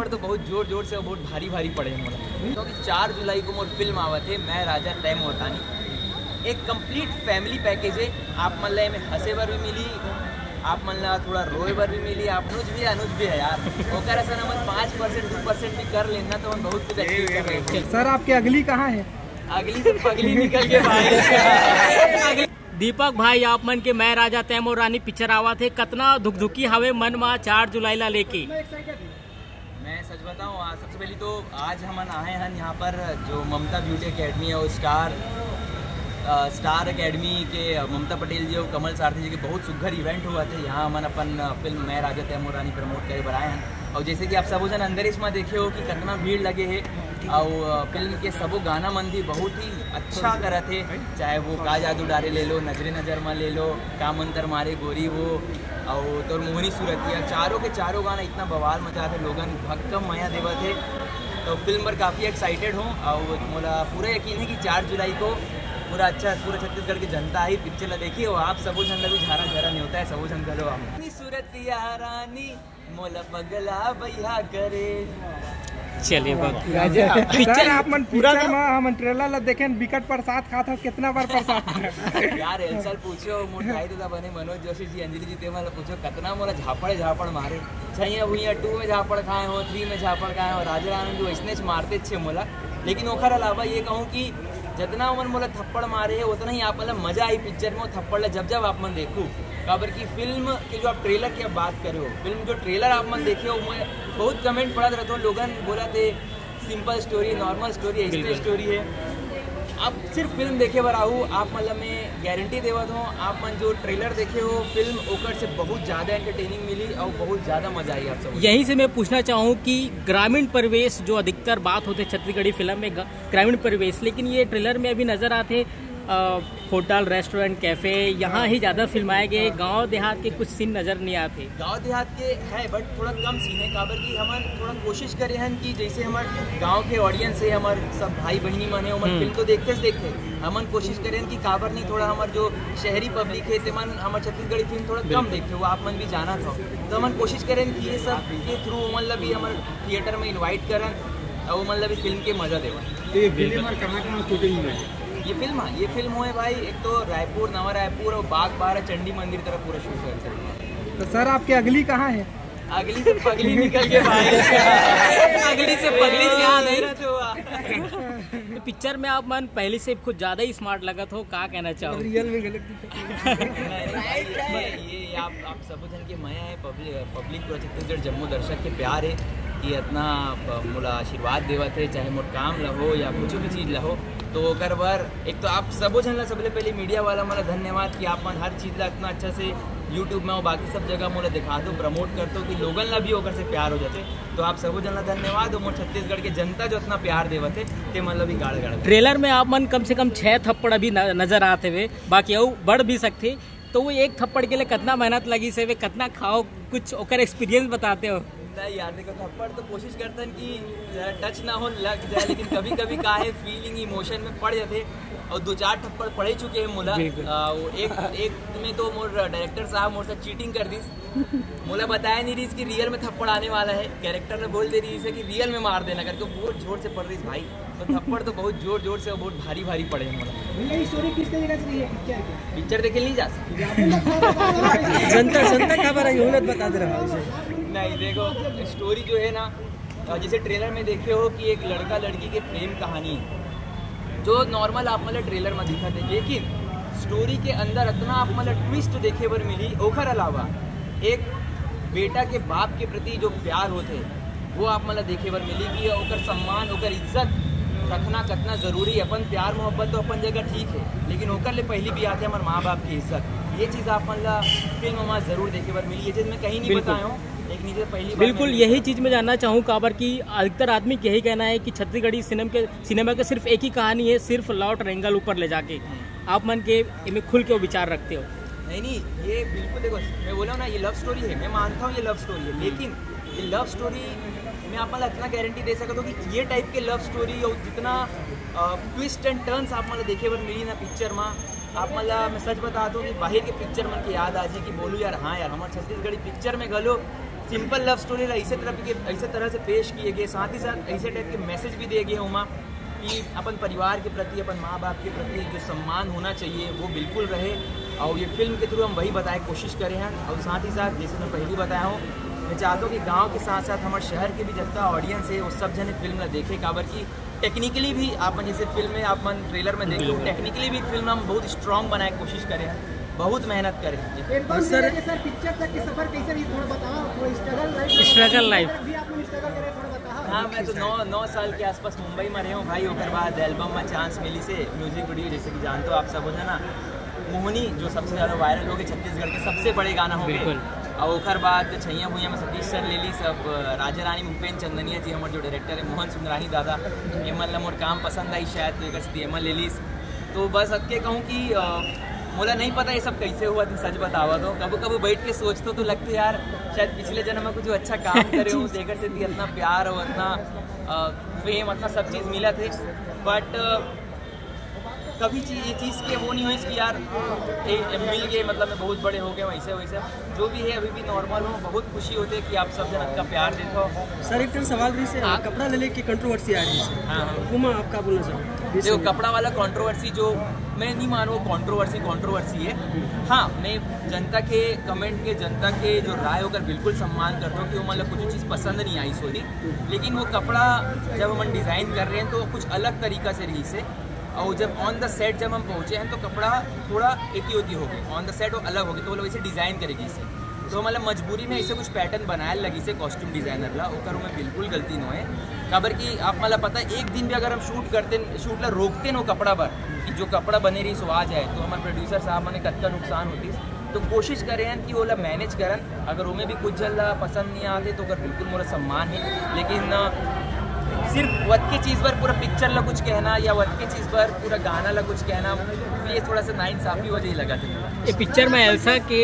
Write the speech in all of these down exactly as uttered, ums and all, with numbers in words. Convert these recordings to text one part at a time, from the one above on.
पर तो बहुत जोर जोर से, बहुत भारी भारी पड़े हे मोला, क्योंकि चार जुलाई को मोर फिल्म आवत हे, मैं राजा तैं मोर रानी। एक कंप्लीट फैमिली पैकेज हे। आप मन ला एमे हंसे बर भी मिली, आप मन ला थोड़ा रोए बर भी मिली। आप अनुज भी, अनुज भी है यार, ओकर असन हमन पाँच परसेंट, दो परसेंट भी कर लेना तो हम बहुत कुछ अचीव कर लेंगे। सर, आपके अगली कहाँ है? अगली से पगली निकल के भाई। दीपक भाई, आप मन के मैं राजा तैं मोर रानी पिक्चर आवत हे, कतना धुकधुकी हवे मन मा चार जुलाई ला लेके? मैं सच बताऊं, आज सबसे पहले तो आज हमन आए हैं यहाँ पर, जो ममता ब्यूटी एकेडमी है, वो स्टार अ, स्टार एकेडमी के ममता पटेल जी और कमल सारथी जी के बहुत सुघर इवेंट हुआ थे। यहाँ हमन अपन अ, फिल्म मैं राजा तैं मोर रानी प्रमोट करे बर आए हैं। और जैसे कि आप सबो जन अंदर इसमें देखे हो कि कितना भीड़ लगे है, और अ, फिल्म के सबो गाना मन भी बहुत ही अच्छा करत है, चाहे वो का जादू डारे ले लो, नजरे नजर मा ले लो, का मंतर मारे गोरी वो, और तोर मोहनी सूरतिया, चारों के चारों गाना इतना बवाल मचा थे, लोगन भक्कम मया देवत है। तो फिल्म पर काफ़ी एक्साइटेड हूँ और मोला पूरा यकीन है कि चार जुलाई को पूरा अच्छा, पूरा छत्तीसगढ़ की जनता ही पिक्चर ला देखी और आप सबो जन ला भी झारा झारा न्योता है, सबो जन घलो आओ। मोहनी सूरतिया रानी मोला पगला बैहा करे। चलिए, बहुत सर, आप मन पिक्चर में हमन ट्रेलर ला देखें, बिकट प्रसाद खात हो, कितना बार प्रसाद खाए? यार, एल्सल पूछो, मोर भाई तो बने मनोज जोशी जी, अंजलि जी, ते मन ला पूछो, कितना मोला झापड़ झापड़ मारे। चाहिए भुइया टू में झापड़ खाए हो, थ्री में झापड़ खाए हो, राजा राम जी वैसने मारते छे मोला। लेकिन ओखर अलावा ये कहूँ कि जितना ओमन मोला थप्पड़ मारे है, उतना ही आप मतलब मजा आई पिक्चर में, वो थप्पड़ ला जब जब आप मन देखू। काबर की फिल्म के जो आप ट्रेलर की आप बात करे हो, फिल्म जो ट्रेलर आप मन देखे हो, मैं बहुत कमेंट पढ़त रहता हूँ, लोगन बोला थे सिंपल स्टोरी, नॉर्मल स्टोरी, ऐसी स्टोरी है। आप सिर्फ फिल्म देखे बर आहू, आप मतलब मैं गारंटी देवत हूँ, आप मन जो ट्रेलर देखे हो फिल्म, ओकर से बहुत ज़्यादा एंटरटेनिंग मिली और बहुत ज़्यादा मजा आई आप सब। यहीं से मैं पूछना चाहूँ कि ग्रामीण परिवेश जो अधिकतर बात होते छत्तीसगढ़ी फिल्म में, ग- ग्रामीण परिवेश, लेकिन ये ट्रेलर में अभी नजर आते अ, होटल, रेस्टोरेंट, कैफे, यहाँ ही ज़्यादा फिल्माए गए। गांव देहात के कुछ सीन नजर नहीं आते। गांव देहात के है, बट थोड़ा कम सीन है, काबर कि हमन थोड़ा कोशिश करे हन कि जैसे हमार गांव के ऑडियंस है, हमार सब भाई बहिनी मन है, ओमन फिल्म तो देखते से देखते, हमन कोशिश करे हन कि काबर नहीं थोड़ा हमार जो शहरी पब्लिक है, तेमन हमार छत्तीसगढ़ी फिल्म थोड़ा कम देखते, वो आप मन भी जाना था। तो हमन कोशिश करे हन कि ये सब के थ्रू ओमन ला भी हमार थिएटर में इनवाइट करन और ओमन ला भी फिल्म के मजा देवन। तो ये फिल्म और कहाँ कहाँ शूटिंग हुआ है? ये फिल्म, हाँ, ये फिल्म हुए भाई, एक तो रायपुर, नवा रायपुर और बाग बारा चंडी मंदिर तरफ पूरा शूट हुआ है। तो सर, आपके अगली कहाँ है? अगली से पगली निकल के भाई। अगली से पगली से याद है। तो पिक्चर में आप मन पहले से कुछ ज्यादा ही स्मार्ट लगत हो, का कहना चाहो? रियल में गलत नहीं, नहीं, ये, ये आप, आप सब जन के मया है, पब्लिक, पब्लिक पूरा छत्तीसगढ़ जम्मो दर्शक के प्यार है कि इतना अ, मोला आशीर्वाद देवत है, चाहे मोर काम ला हो या कुछ भी चीज़ ला हो। तो ओकर बर एक तो आप सबो जन ला सबले पहले मीडिया वाला मन ला धन्यवाद कि आप मन हर चीज़ ला इतना अच्छा से YouTube में और बाकी सब जगह मोला दिखा दो, प्रमोट कर दो कि लोगन ला भी ओकर से प्यार हो जाते। तो आप सबो जन ला धन्यवाद और मोर छत्तीसगढ़ के जनता जो इतना प्यार देवत है, ते मन ला भी गाड़ गाड़। ट्रेलर में आप मन कम से कम छह थप्पड़ अभी न, नजर आते हुए, बाकी अउ बढ़ भी सकते। तो वो एक थप्पड़ के लिए कितना मेहनत लगी से, वे कितना खाओ, कुछ ओकर एक्सपीरियंस बताते हो? नहीं यार, देखो, थप्पड़ तो कोशिश करते हैं कि जरा टच ना हो, लग जाए, लेकिन कभी कभी का है, फीलिंग, इमोशन में पड़ जाते हैं। और दो चार थप्पड़ पड़ ही चुके हैं मोला। बिल्कुल। आ, वो एक एक में तो मोर डायरेक्टर साहब मोर साथ चीटिंग कर दी। मोला बताया नहीं रही कि रियल में थप्पड़ आने वाला है, कैरेक्टर ने बोल दे रही है कि रियल में मार देना करके, बहुत जोर से पड़ रही भाई। तो थप्पड़ तो बहुत जोर जोर से और बहुत भारी भारी पड़े हैं मोला। भैया, ये स्टोरी किस तरीके से रही है पिक्चर की? पिक्चर देखे नहीं जा सकते। जनता जनता का बारे में बता दे रहा हूँ। नहीं, देखो, स्टोरी जो है ना, अ, जैसे ट्रेलर में देखे हो कि एक लड़का लड़की के प्रेम कहानी है, जो नॉर्मल आप मतलब ट्रेलर में दिखा थे, लेकिन स्टोरी के अंदर इतना आप मतलब ट्विस्ट देखे बर मिली। ओखर अलावा एक बेटा के बाप के प्रति जो प्यार होते, वो आप मतलब देखे बर मिली कि ओकर सम्मान, ओकर इज्जत रखना कितना जरूरी है। अपन प्यार मोहब्बत तो अपन जगह ठीक है, लेकिन ओकर ले पहली भी आते हमारे माँ बाप की इज्जत। ये चीज़ आप मतलब फिल्म में जरूर देखे बर मिली। ये चीज़ मैं कहीं नहीं बताया हूँ, लेकिन ये पहली बार बिल्कुल, मैंने यही देखा। चीज मैं जानना चाहूँ काबर कि अधिकतर आदमी के यही कहना है कि छत्तीसगढ़ी सिनेमा के सिनेमा के सिर्फ एक ही कहानी है, सिर्फ लव ट्रायंगल ऊपर ले जाके। आप मन के इमे खुल के वो विचार रखते हो? नहीं नहीं, ये बिल्कुल, देखो, मैं बोला ना, ये लव स्टोरी है, मैं मानता हूँ ये लव स्टोरी है, लेकिन ये लव स्टोरी मैं आप मतलब इतना गारंटी दे सकता हूँ कि ये टाइप के लव स्टोरी और जितना ट्विस्ट एंड टर्न्स आप मतलब देखे बर मिली ना पिक्चर में, आप मतलब, मैं सच बताता हूँ कि बाहर के पिक्चर मन के याद आ जी कि बोलू यार, हाँ यार, हमारे छत्तीसगढ़ी पिक्चर में घलो सिंपल लव स्टोरी ला ऐसे तरह के, ऐसे तरह से पेश किए गए, साथ ही साथ ऐसे टाइप के मैसेज भी दिए गए ओमा कि अपन परिवार के प्रति, अपन माँ बाप के प्रति जो सम्मान होना चाहिए वो बिल्कुल रहे। और ये फिल्म के थ्रू हम वही बताए कोशिश करे हैं। और साथ ही साथ जैसे मैं पहले बताया हूँ, मैं चाहता हूँ कि गाँव के साथ साथ हमारे शहर के भी जितना ऑडियंस है वो सब जने फिल्म ला देखे, काबर की टेक्निकली भी आप मन जैसे फिल्म में आप मन ट्रेलर में देखे हो, टेक्निकली भी फिल्म हम बहुत स्ट्रॉन्ग बनाए कोशिश करे हैं, बहुत मेहनत करे हैं। एल्बम से लेके सर पिक्चर तक के सफर कैसे रही, थोड़ा बताओ। थोड़ा स्ट्रगल लाइफ, स्ट्रगल लाइफ। भी आप लोग स्ट्रगल करे, थोड़ा बताओ। हाँ, मैं तो नौ नौ साल के आसपास मुंबई में रहे हूँ भाई। ओकर बाद एल्बम में चांस मिली से म्यूजिक वीडियो, जैसे कि जानते हो आप सब हो ना, मोहनी जो सबसे ज़्यादा वायरल हो गए, छत्तीसगढ़ के सबसे बड़े गाना हो गए। बिल्कुल। और ओकर बाद छैया भुइया में सतीश सर ले ली सब, राजा रानी भूपेन चंदनिया जी हमारे जो डायरेक्टर है, मोहन सुंदरानी दादा, एमन ला मोर काम पसंद आई शायद, तो एक एमन ले ली। तो बस अतके कहूँ कि अ, मोला नहीं पता ये सब कैसे हुआ, तुम सच बतावा तो कबो कबो बैठ के सोचतो तो लगते यार शायद पिछले जन्म में कुछ अच्छा काम करे हूँ, जेकर से भी इतना प्यार और इतना फेम, इतना सब चीज़ मिला थे। बट कभी चीज, ये चीज़ के वो नहीं हुई कि यार ए, ए, मिल गए, मतलब मैं बहुत बड़े हो गए वैसे वैसे। जो भी है अभी भी नॉर्मल हो, बहुत खुशी होती है कि आप सब जन इतना प्यार देते हो। सर एक ठन सवाल रही से, कपड़ा ले लेके कंट्रोवर्सी आ रही है, हाँ, हाँ। उमा आप का बोलना चाहोगे? देखो, कपड़ा वाला कंट्रोवर्सी जो मैं नहीं मानू कंट्रोवर्सी कंट्रोवर्सी है। हाँ, मैं जनता के कमेंट के, जनता के जो राय ओकर बिल्कुल सम्मान करता हूँ कि वो मतलब कुछ चीज़ पसंद नहीं आई सोली, लेकिन वो कपड़ा जब हम डिज़ाइन कर रहे हैं तो कुछ अलग तरीका से रही से, और जब ऑन द सेट जब हम पहुँचे हैं तो कपड़ा थोड़ा एती होती हो गई, ऑन द सेट वो अलग हो गई, तो वो लोग इसे डिज़ाइन करेगी इसे। तो मतलब मजबूरी में इसे कुछ पैटर्न बनाए लगी से कॉस्ट्यूम डिज़ाइनर ला, ओकर में बिल्कुल गलती नहीं है। काबर कि आप मतलब पता है, एक दिन भी अगर हम शूट करते, शूट ला रोकते न वो कपड़ा पर कि जो कपड़ा बने रही सो आ जाए, तो हमारे प्रोड्यूसर साहब मने कतका नुकसान होती। तो कोशिश करे हैं कि ओला मैनेज करन, अगर ओमे भी कुछ जन ला पसंद नहीं आते तो ओकर बिल्कुल मोरा सम्मान है, लेकिन अ, सिर्फ वत के चीज़ पर पूरा पिक्चर ला कुछ कहना या वत के चीज़ पर पूरा गाना ला कुछ कहना, ये थोड़ा सा नाइंसाफी हो जाए लगा था। ये पिक्चर में एल्सा के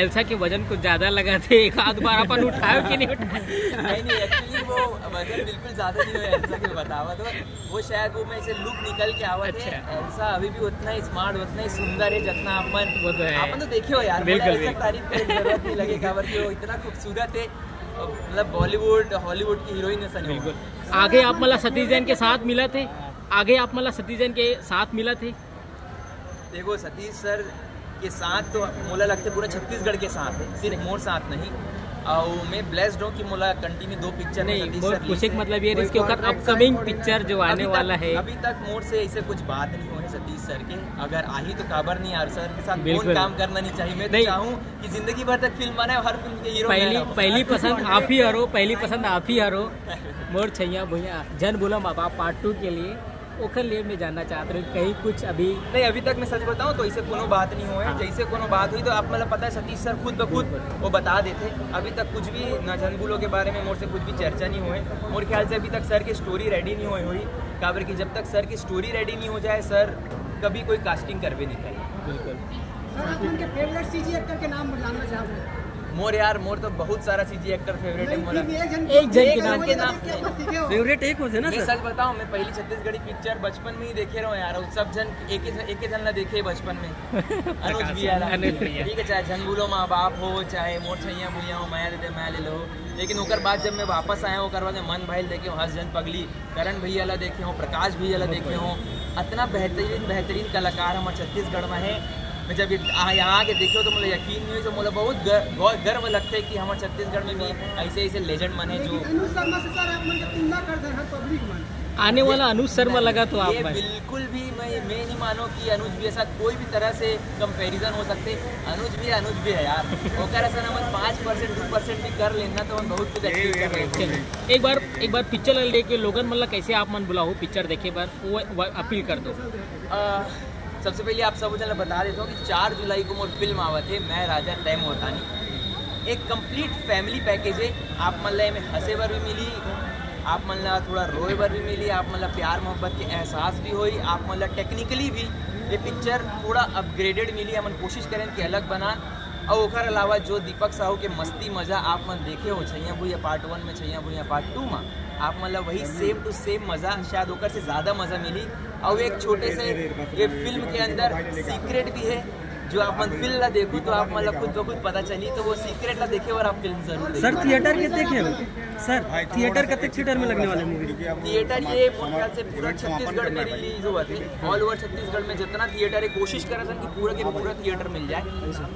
एल्सा के वजन कुछ ज्यादा लगा थे, एक आध बार अपन उठायो कि नहीं उठायो? नहीं नहीं, एक्चुअली वो वजन बिल्कुल ज्यादा नहीं हुआ, एल्सा के बतावा तो वो शायद वो में से लुक निकल के आवा थे। अच्छा। एल्सा अभी भी उतना ही स्मार्ट, उतना ही सुंदर है जितना अपन वो तो है। अपन तो देखे हो यार, बिल्कुल, बोला, ऐसा बिल्कुल। तारीफ करने की जरूरत नहीं लगे, काबर कि वो इतना खूबसूरत है, मतलब बॉलीवुड हॉलीवुड की हीरोइन ऐसा नहीं हुआ। बिल्कुल। आगे आप मला सतीश जैन के साथ मिला थे, आगे आप मला सतीश जैन के साथ मिला थे। देखो, सतीश सर के साथ तो मोला लगते पूरा छत्तीसगढ़ के साथ है, सिर्फ मोर साथ नहीं। और मैं ब्लेस्ड हूँ कि मोला कंटिन्यू दो पिक्चर में नहीं, सतीश वो सर पूछे के मतलब ये रही कि ओकर अपकमिंग पिक्चर जो आने अभी तक- वाला है। अभी तक मोर से ऐसे कुछ बात नहीं हुए सतीश सर के। अगर आही तो काबर नहीं यार, सर के साथ बिल्कुल। कौन काम करना नहीं चाहिए। मैं तो नहीं। चाहूँ कि जिंदगी भर तक फिल्म बनाए, हर फिल्म के हीरो पहली पहली पसंद आप ही हरो, पहली पसंद आप ही हरो। मोर छैया भुइया जन बोला माँ बाप पार्ट टू के लिए, ओकर लिए मैं जानना चाहत रहे कहीं कुछ अभी नहीं, अभी तक मैं सच बताऊं तो इसे कोनो बात नहीं हुए। जैसे कोनो बात हुई तो आप मतलब पता है सतीश सर खुद ब खुद वो बता देते। अभी तक कुछ भी ना जनबुलो के बारे में मोर से कुछ भी चर्चा नहीं हुए। मोर ख्याल से अभी तक सर की स्टोरी रेडी नहीं हुई हुई, काबर कि जब तक सर की स्टोरी रेडी नहीं हो जाए सर कभी कोई कास्टिंग करबे नहीं करे। बिल्कुल। सर आप उनके फेवरेट सीजी एक्टर के नाम जानना चाहते हैं? मोर यार, मोर तो बहुत सारा सीजी एक्टर फेवरेट है मोर। एक जन एक जन के नाम के नाम सीखे हो सीखे हो? फेवरेट एक हो ना मैं सर। सच बताऊं, मैं पहली छत्तीसगढ़ी पिक्चर बचपन में ही देखे रहो यार, सब जन एक ही एक ही जन ला देखे बचपन में। अनुज भैया ला। अनुज भैया। ठीक है, चाहे झन बोलो माँ बाप हो, चाहे मोर छैया भुइया हो, माया दे दे माया ले लो, लेकिन ओकर बाद जब मैं वापस आया हूँ, ओकर बाद मैं मन भाई देखे हूँ, हंस जन पगली, करण भैया ला देखे हूँ, प्रकाश भैया ला देखे हूँ। इतना बेहतरीन बेहतरीन कलाकार हमारे छत्तीसगढ़ में है। मैं जब ये- आ- यहाँ आके देखियो तो मुझे यकीन नहीं हुई, तो मुझे बहुत गर- गौ- गर्व लगता है कि हमारे छत्तीसगढ़ में भी ऐसे ऐसे लेजेंड मन है जो लेकिन अनुज शर्मा से सर आप मन के तुलना कर दे हर पब्लिक मन। आने वाला अनुज शर्मा लगा तो आप ये भाई। बिल्कुल भी मैं मैं नहीं मानो कि अनुज भी ऐसा कोई भी तरह से कंपैरिजन हो सकते। अनुज भी अनुज भी है यार। ओकर ऐसा ना मन पाँच परसेंट दो परसेंट भी कर लेना तो हम बहुत कुछ अचीव कर लेते। चलिए, एक बार एक बार पिक्चर ला लेके लोगन मन ला कैसे आप मन बुलाओ पिक्चर देखे बर, वो, वो अपील कर दो। अ, सबसे पहले आप सब जन ला बता देता हूँ कि चार जुलाई को मोर फिल्म आवत है, मैं राजा तय मोहतानी। एक कंप्लीट फैमिली पैकेज है। आप मन ला एमे हंसे बर भी मिली, आप मन ला थोड़ा रोए बर भी मिली, आप मन ला प्यार मोहब्बत के एहसास भी होई, आप मन ला टेक्निकली भी ये पिक्चर थोड़ा अपग्रेडेड मिली। हमन कोशिश करें कि अलग बना। और ओकर अलावा जो दीपक साहू के मस्ती मजा आप मन देखे हो छैया भुइया पार्ट वन में, छैया भुइया पार्ट टू में, आप मन ला वही सेम टू सेम मजा, शायद ओकर से ज्यादा मजा मिली। और एक छोटे से ये फिल्म के अंदर सीक्रेट भी है, जो आप मन फिल्म ला देखो तो आप मन ला खुद ब खुद पता चली, तो वो सीक्रेट ला देखे बर आप फिल्म जरूर देखो। सर, थिएटर कतेक हे? सर, थिएटर कतेक थिएटर में लगने वाला है मूवी? थिएटर ये मोर ख्याल से पूरा छत्तीसगढ़ में रिलीज हुआ थे। ऑल ओवर छत्तीसगढ़ में जितना थिएटर है, कोशिश करत हन कि पूरा के पूरा थिएटर मिल जाए,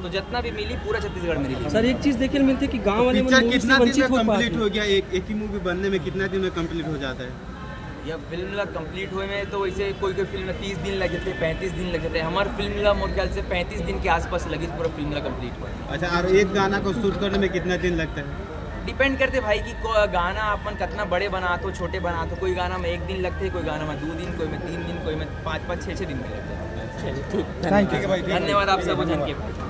तो जितना भी मिली पूरा छत्तीसगढ़ में रिलीज। सर, एक चीज देखे मिलते कि गांव वाले मन पिक्चर मूवी से कितना दिन वंचित में हो पा कंप्लीट रहे हो गया? एक एक ही मूवी बनने में कितना दिन में कंप्लीट हो जाता है? या फिल्म ला कंप्लीट हुए में तो वैसे कोई कोई फिल्म तीस दिन लग जाते, पैंतीस दिन लग जाते हैं। हमार फिल्म ला मोर ख्याल से पैंतीस दिन के आसपास लगी पूरा फिल्म ला कंप्लीट हुए। अच्छा, और एक गाना को शूट करने में कितना दिन लगता है? डिपेंड करते भाई कि को- गाना अपन कितना बड़े बनात हो, छोटे बनात हो। कोई गाना में एक दिन लगते, कोई गाना में दो दिन, कोई में तीन दिन, कोई में पाँच पाँच छः छः दिन भी लगते हैं। Thank you. धन्यवाद आप सब जन के।